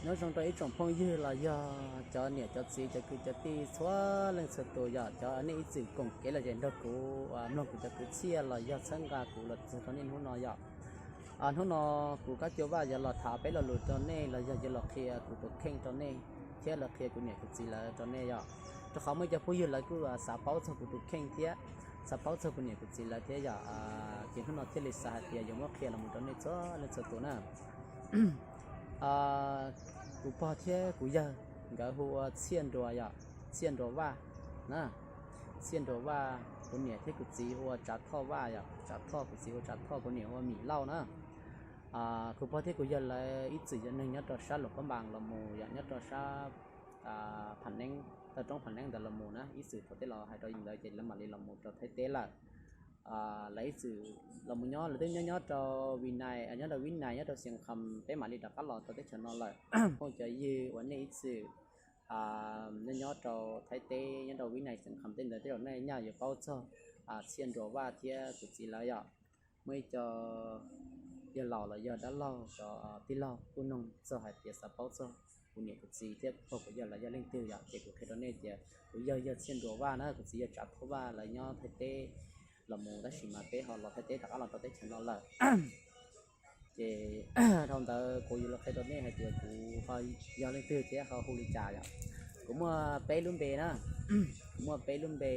Nyob zoo rau ib tsoom phooj ywg los yog cov niam cov txiv cov kwv cov tij txhua leej txhua tus yom, cov nej ib txwm koom kev lom zem nrog kuv mloog kuv cov kwv txhiaj los yog txhawb nqa kuv los txog rau nej hnub no yom. Hnub no kuv Kab Cua Vaj yuav los tham peb lo lus rau nej los yog yuav los qhia kuv tus kheej rau nej thiab los qhia kuv niam kuv txiv lawv rau nej yom. Rau qhov muaj ib co phooj ywg lawv kuj xav paub txog kuv tus kheej thiab xav paub txog kuv niam kuv txiv lawv thiab yom. Ces hnub no thiaj li xav hais tias yuav muab qhia los mus rau nej txhua leej txhua tus na. Kuv pog thiab kuv yawg nkawd hu ua Txhiaj Nruas yom, Txhiaj Nruas Vaj na. Txhiaj Nruas Vaj, kuv niam thiab kuv txiv hu ua Tsav Thoj Vaj yom, Tsav Thoj, kuv txiv hu ua Tsav Thoj, kuv niam hu ua Mim Lauj na. Kuv pog thiab kuv yawg lawv ib txwm yog neeg nyob rau sab Luam Phab Npas los mus yom, nyob rau sab Pham Neeb, toj roob Pham Neeb ntawd los mus na, ib txwm thaum tej los hais rau ntawd ces lawv mam li los mus rau Thaib teb lawm. Lawv ib txwm los mus nyob, lawv twb nyob nyob rau Vib Nais, nyob rau Vib Nais, nyob rau Xias Kham, peb mam li rov qab los rau teb chaws no lawm. Phooj cov ywg uas nej ib txwm nyob nyob rau Thaib teb, nyob rau Vib Nais, Xias Kham tej ntawd tej zaum nej nyaj yuav paub txog Txhiaj Nruas Vaj thiab kuv txiv lawv yom. Muaj ib co yawg laus los yog dab laug, cov tij laug kuj nug txog hais tias xav paub txog kuv niam kuv txiv thiab kuv pog kuv yawg lawv yog leej twg yom, ces kuv qhia rau nej tias kuv yawg yog Txhiaj Nruas Vaj na, kuv txiv yog Tsav Thoj Vaj, lawv nyob Thaib teb los mus tab sis mas peb ho los Thaib teb rov qab los rau teb chaws no lawm. Ces dhau ntawd kuv yuav los qhia rau nej hais tias kuv ho yog leej twg thiab ho hu li cas yom. Kuv muaj peb lub npe na, kuv muaj peb lub npe.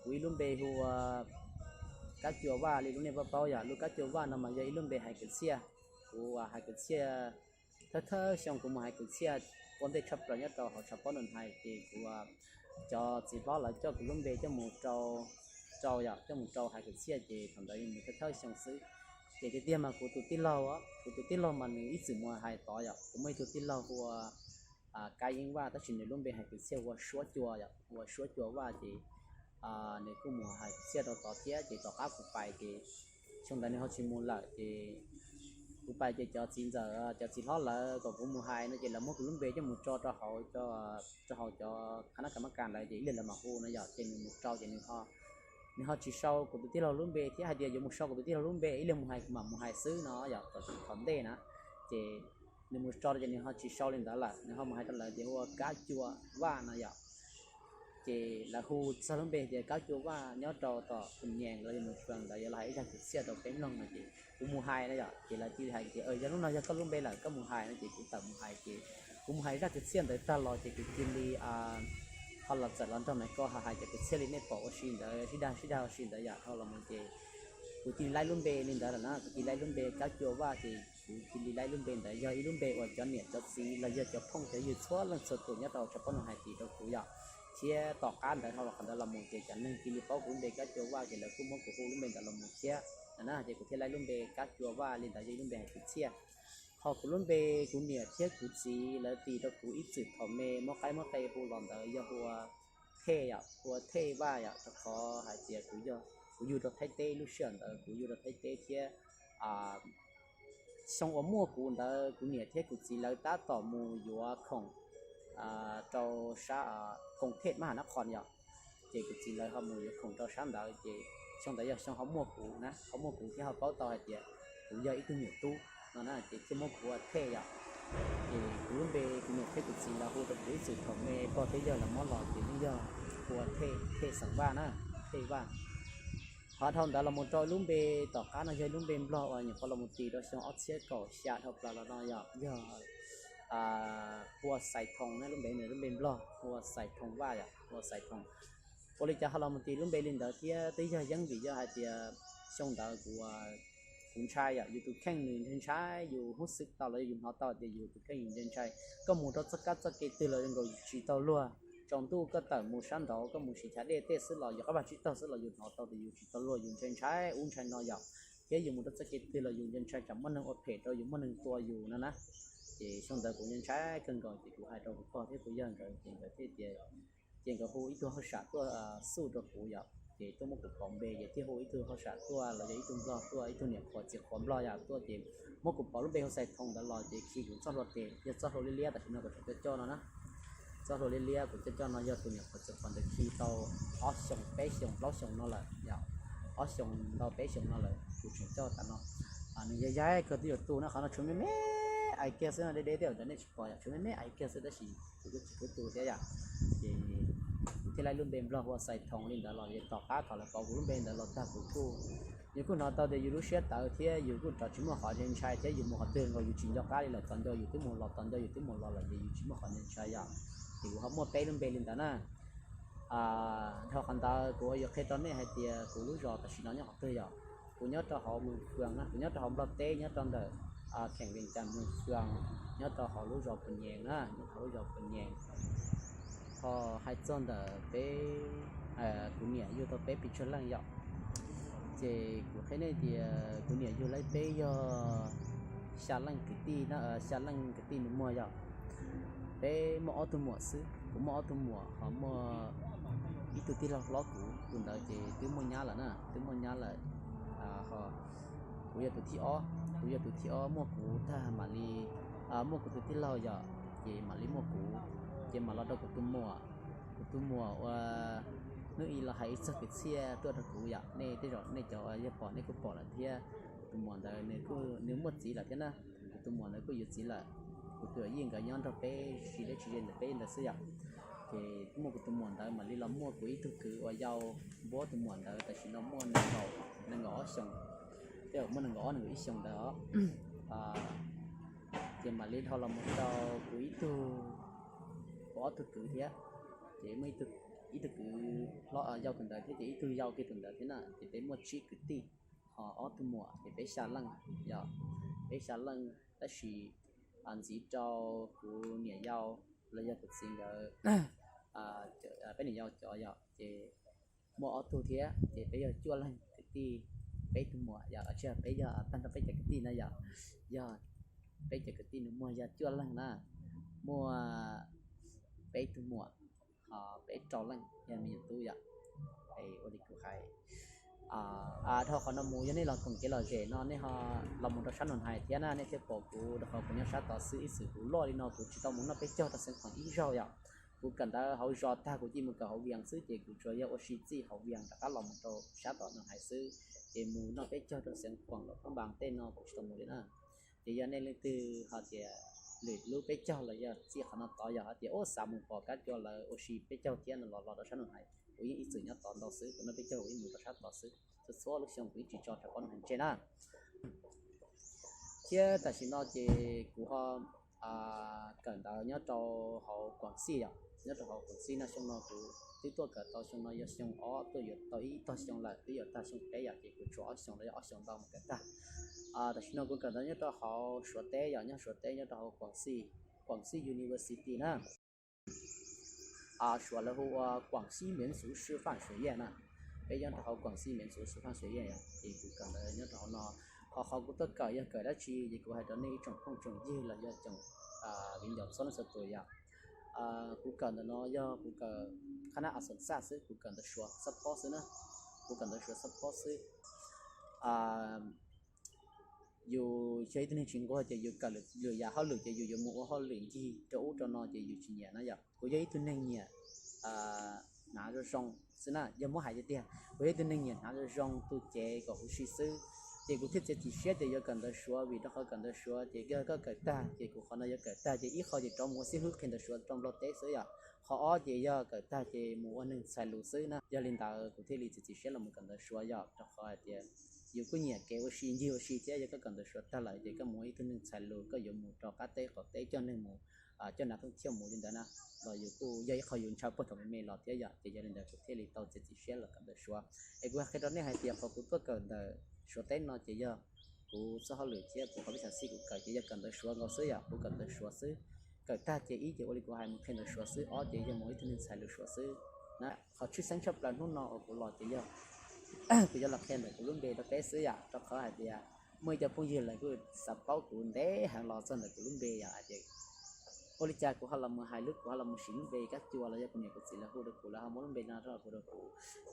Kuv ib lub npe hu ua Kab Cua Vaj li lub nej paub paub yom, lub Kab Cua Vaj no mas yog ib lub npe hais kwv txhiaj. Kuv hais kwv txhiaj, thawj thawj xyoo kuv mus hais kwv txhiaj ua ntej tshaj plaws nyob rau hauv tshav pob nus hais ces kuv, cov txiv hlob lawv coj kuv lub npe coj mus rau, rau yom, coj mus rau hais kwv txhiaj ces thaum ntawd yog mus thawj thawj xyoo xwb. Ces tiag tiag mas kuv tus tij laug, kuv tus tij laug mas nws ib txwm mus hais tod yom, kuv muaj ib tug tij laug hu ua Kab Yeeb Vaj tab sis nws lub npe hais kwv txhiaj ua Suab Cua yom, ua Suab Cua Vaj ces nws kuj mus hais kwv txhiaj rau tod thiab ces tom qab kuv pais ces xyoo ntawd nws ho tsis mus lawm ces kuv pais ces cov txiv ntxawm cov txiv hlob lawv kom kuv mus hais no ces lawv muab kuv lub npe coj mus tso rau hauv, rau hauv cov khab nab kas mab kas lawv ces ib lig lawv mam hu no yom, ces nws mus rau ces nws ho tsis sau kuv tus tij laug lub npe thiab hais tias yuav mus sau kuv tus tij laug lub npe ib lig mus hais mam mus hais xwb no yom, thaum ntej na. Ces nws mus tso rau ces nws ho tsis sau li ntawd lawm, nws ho mus hais rau lawv tias hu ua Kab Cua Vaj no yom. Ces lawv hu txog lub npe tias Kab Cua Vaj nyob rau tom Phum Nyees los yog Moos Fees ntawd yuav los hais ib zaj kwv txhiaj rau peb mloog no ces kuv mus hais no yom, ces lawv cia li hais tias yog lub no yog koj lub npe lawm koj mus hais no ces kuv tawm mus hais ces kuv mus hais zaj kwv txhiaj ntawd tag los ces kuv cia li ho los txawm los nrog Maiv Koj hais cov kwv txhiaj li nej pom ua si ntawd, sib dag sib dag ua si ntawd yom, dhau los mus ces kuv cia li laib lub npe li ntawd lawm na, kuv cia li laib lub npe Kab Cua Vaj ces kuv cia li laib lub npe ntawd yog ib lub npe uas cov niam cov txiv los yog cov phooj cov ywg txhua leej txhua tus nyob rau tshav pob nus hais tis rau kuv yom. Thiab tom qab ntawd dhau los qhov ntawd los mus ces cov neeg cia li paub kuv lub npe Kab Cua Vaj ces lawv kuj muab kuv hu lub npe ntawd los mus thiab na, ces kuv thiaj laib lub npe Kab Cua Vaj li ntawd yog ib lub npe hais kwv txhiaj. Ho kuv lub npe kuv niam thiab kuv txiv lawv tis rau kuv ib txwm thaum me muab qaib muab qe hu los ntawd yog hu ua Thej yom, hu ua Thej Vaj yom, rau qhov hais tias kuv yug rau Thaib teb, lub sij hawm ntawd kuv yug rau Thaib teb thiab xyoo uas muaj kuv ntawd kuv niam thiab kuv txiv lawv tab tom mus yuav khoom rau sab Koos Thej Mab Has Nab Qhos yom. Ces kuv txiv lawv ho mus yuav khoom rau sab ntawd ces xyoo ntawd yog xyoo ho muaj kuv na, ho muaj kuv thiab ho paub tau hais tias kuv yog ib tug nyuam tub no na, ces thiaj muab kuv ua Thej yom. Ces kuv lub npe kuv niam thiab kuv txiv lawv hu rau kuv ib txwm thaum me, pog thiab yawg lawv muab los ces yeej yog hu ua Thej, Thej xeem Vaj na, Thej Vaj. Ho dhau ntawd los mus rau lub npe tom qab no yog lub npe Nplog uas nyuam qhuav los mus tis rau xyoo ob txhiab kaum xya dhau plaws los no yom, yog hu ua Xais Thoo na, lub npe, lub npe Nplog hu ua Xais Thoo Vaj yom, hu ua Xais Thoo. Ua li cas ho los mus tis lub npe li ntawd thiab? Twb yog yeeb vim yog hais tias xyoo ntawd kuv, kuv ntshai yom, yus tus kheej nws ntshai ntshai, yus hnov xwb tau los yog yus hnov tau tias yus tus kheej yus ntshai ntshai. Koj mus rau txoj kab txoj kev twg los yeej nkaus yus tsis tau luag. Tsaus ntuj koj tawm mus sab nraud, koj mus siv chav dej tej xwb los yus qab vaj tsib taug xwb los yus hnov tau tias yus tsis tau luag, yus ntshai ntshai ub ntshai no yom. Thiab yus mus rau txoj kev twg los yus ntshai ntshai tsam muaj neeg ua phem rau yus, muaj neeg tua yus no na. Ces xyoo ntawd kuv ntshai ntshai kawg nkaus ces kuv hais rau kuv pog thiab kuv yawg nkawd ces nkawd thiaj tias, ces nkawd hu ib tug hauj sam tuaj xuj rau kuv yom, ces tuaj muab kuv pauv npe ces thiaj hu ib tug hauj sam tuaj los yog ib tug Nplog tuaj, ib tug niam qhuav txiv qhuav Nplog yom tuaj ces muab kuv pauv lub npe hu Xais Thoo ntawd los ces khi kuv txoj hlua tes, yog txoj hlua liab liab tam sim no kuv tseem coj coj no na. Txoj hlua liab liab kuv coj coj no yog tus niam qhuav txiv qhuav ntawd khi tau ob xyoos peb xyoos plaub xyoos no lawm yom, ob xyoos ntau peb xyoos no lawm kuv tseem coj tas no. Nws yog yaig kawg twb yuav tu na, qhov no tshuav me me Ais kiag xwb no, deb deb tej zaum nej tsis pom yom, tshuav me me ais kiag xwb tab sis kuv kuj tsis pub tu thiab yom. Ces kuv thiaj li lub npe Nplog hu ua Xais Thoos li ntawd los, tom qab thaum lawv pauv kuv lub npe ntawd los tag kuv kuj, yus kuj hnov tau tias yus lub siab tawv thiab yus kuj rov tsis muaj qhov ntshai thiab, yus mus qhov twg nkaus yus tsis nco qab li lawm, tos nco yus twb mus los, tos nco yus twb mus los lawm ces yus tsis muaj qhov ntshai yom. Ces kuv ho muaj peb lub npe li ntawd na. Dhau qhov ntawd kuv yuav qhia rau nej hais tias kuv lub zos tam sim no nyob qhov twg yom. Kuv nyob rau hauv Mws Fwm na, kuv nyob rau hauv Nplog teb, nyob rau ntawm kheem Vees Cas Mws Fwm, nyob rau hauv lub zos Pus Nyees na, nyob hauv lub zos Pus Nyees. Ho hais txog ntawm peb, kuv niam yug tau peb pes tsawg leej yom. Ces kuv qhia nej tias kuv niam yug lawv peb yog xya leej kwv tij, xya leej kwv tij nus muag yom. Peb muaj ob tug muam xwb, kuv muaj ob tug muam ho muaj ib tug tij laug hlob kuv, tus ntawd ces twb muaj nyab lawm na, twb muaj nyab lawm. Ho kuv yog tus thib ob, kuv yog tus thib ob, muaj kuv tag mam li, muaj kuv tus tij laug yom, ces mam li muaj kuv, ces mam los rau kuv tus muam. Kuv tus muam uas hnub ib los hais ib txog kwv txhiaj tuaj rau kuv yom, nej tej zaum nej cov yog pom nej kuj pom lawm thiab. Kuv tus muam ntawd nws muaj txiv lawm thiab na, kuv tus muam ntawd kuj yuav txiv lawm. Kuv tus yij nkawd nyob nrog peb tsis deb tsis ze ntawm peb ntawd xwb yom. Ces muaj kuv tus muam ntawd mam li los muaj kuv ib tug kwv uas yau npuab tus muam ntawd, tam sim no muaj nees nkaum ob xyoos, tej zaum muaj nees nkaum ob nees nkaum ib xyoos ntawd os. Ces mam li dhau los mus rau kuv ib tug, kuv ob tug kwv thiab. Ces muaj ib tug kwv hlob yau tus ntawd thiab, ces ib tug yau kiag tus ntawd thiab na, ces peb muaj tsib kwv tij, ho ob tug muam ces peb xya leej, yog peb xya leej. Tab sis ntxiv rau kuv niam yau los yog kuv txiv nkawd, peb niam yau cov yom, ces muaj ob tug thiab, ces peb yog cuaj leeg kwv tij, peb tug muam yom, tsis yog, peb yog tag nrho peb cov kwv tij na yom, yog peb cov kwv tij nus muag yog cuaj leeg na, muaj peb tug muam, ho peb rau leej yog me nyuam tub yom. Ua li kuv hais, dhau qhov no mus yog nej los koom kev lom zem no nej ho los mus rau sab Nus Hais thiab na, nej thiaj pom kuv rau qhov kuv nyob sab tod xwb, ib txwm kuv loj li no kuv tsis tau mus noj peb caug rau Xeev Khuam ib zaug yom. Kuv kawm ntawv hauv zos tag kuv cia mus kawm hauv Vias xwb, ces kuv tsuas yog ua si txij hauv Vias rov qab los mus rau sab tom Nus Hais xwb, ces mus noj peb caug rau Xeev Khuam los Phab Npas tej no kuv tsis tau mus li na. Ces yog nej leej twg ho tias lwm lub peb caug los yog txij qhov no tod yog ho tias ub xav mus pom Kab Cua lawv ua si peb caug thiab no los los rau sab Nus Hais, kuv yeej ib txwm nyob tod ntau xwb, kuv noj peb caug kuv yeej mus rau sab tod xwb, txhua txhua lub xyoo kuv yeej tsis tso rau Nus Hais ntse na. Thiab tam sim no ces kuv ho kawm ntawv nyob rau hauv Kuam Xij yom, nyob rau hauv Kuam Xij no xyoo no kuv twb tuaj kawm tau, xyoo no yog xyoo ob, tuaj yuav tau ib tog xyoo lawm, twb yuav tag xyoo peb yom, ces kuv tshuav ob xyoos los yog ob xyoos ntau mus kawm tag. Tam sim no kuv kawm ntawv nyob rau hauv Suav teb yom, nyob Suav teb nyob rau hauv Kuam Xij, Kuam Xij University na. Suav lawv hu ua Kuam Xij Mienv Xuv Sij Faj Suav Yaj na. Peb nyob rau hauv Kuam Xij Mienv Xuv Sij Faj Suav Yaj yom, ces kuv kawm ntawv nyob rau hauv no. Ho qhov kuv tuaj kawm yog kawm dab tsi ces kuv hais rau nej ib tsoom phooj tsoom ywg los yog tsoom viv ncaus txhua leej txhua tus yom. Kuv kawm ntawm no yog kuv kawm qhab nab a xoom xaj xwb, kuv kawm ntawv Suav xab pob xwb na. Kuv kawm ntawv Suav xab pob xwb. Yus yog ib tug neeg tsis nquag ces yus kawm lwm yam hauj lwm ces yus yuav mus ua hauj lwm ncig rau ub rau no ces yus tsis nyiam na yom. Kuv yog ib tug neeg nyiam hnav zoo zoo xwb na, yog muab hais tiag tiag kuv yog ib tug neeg nyiam hnav zoo zoo, tu cev kom huv si xwb. Ces kuv thiaj txiav txim siab tias yuav kawm ntawv Suav, vim rau qhov kawm ntawv Suav ces yog koj kawm tag ces kuv qhov no yuav kawm tag ces ib qho ces rov mus ua xib hwb qhia ntawv Suav rau Nplog teb xwb yom. Qhov ob ces yog kawm tag ces mus ua neeg txhais lus xwb na. Yog li ntawd kuv thiaj li txiav txim siab los mus kawm ntawv Suav yom, rau qhov hais tias yus kuj nyiam kev ua si ncig ua si thiab, yog koj kawm ntawv Suav tag lawm ces koj mus ua ib tug neeg txhais lus, koj yuav mus rau qab teb qaum teb coj neeg mus, coj nav thooj thiaj mus li ntawd na, los yus kuj yog ib qho yus ntshaw puag thaum me me los thiab yom. Ces yog li ntawd kuv thiaj li tau txiav txim siab los kawm ntawv Suav. Es kuv qhia rau nej hais tias qhov kuv tuaj kawm ntawv Suav teb no ces yog kuv txoj hauj lwm thiab kuv qhov peb xav xij kuv kawm ces yog kawm ntawv Suav nkaus xwb yom, kuv kawm ntawv Suav xwb. Kawm tag ces ib ces ua li kuv hais mus qhia ntawv Suav xwb, ob ces yog mus ib tug neeg txhais lus Suav xwb na. Qhov tshwj xeeb tshaj plaws hnub no uas kuv los ces yog kuv yuav los qhia ntawm kuv lub npe rau peb xwb yom, rau qhov hais tias muaj ib co phooj ywg lawv kuj xav paub kuv ntev heev los txog ntawm kuv lub npe yom, hais tias ua li cas kuv ho los mus hais lub, kuv ho los mus siv lub npe Kab Cua los yog kuv niam kuv txiv lawv hu rau kuv, lawv ho muab lub npe no rau kuv rau kuv,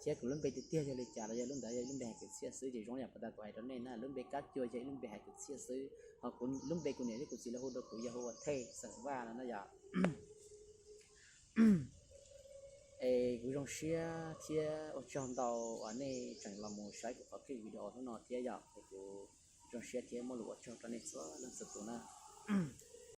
thiab kuv lub npe tiag tiag yog li cas los yog lub ntawd yog lub npe hais kwv txhiaj xwb. Ces zoo yam puas tas kuv hais rau nej na, lub npe Kab Cua yog ib lub npe hais kwv txhiaj xwb. Ho kuv lub npe kuv niam thiab kuv txiv lawv hu rau kuv yog hu ua Thej xeem Vaj no na yom. Es kuv zoo siab thiab ua tsaug ntau uas nej tseem los mus saib kuv qhov clip video hnub no thiab yom. Es kuv zoo siab thiab muaj lus ua tsaug rau nej txhua leej txhua tus na.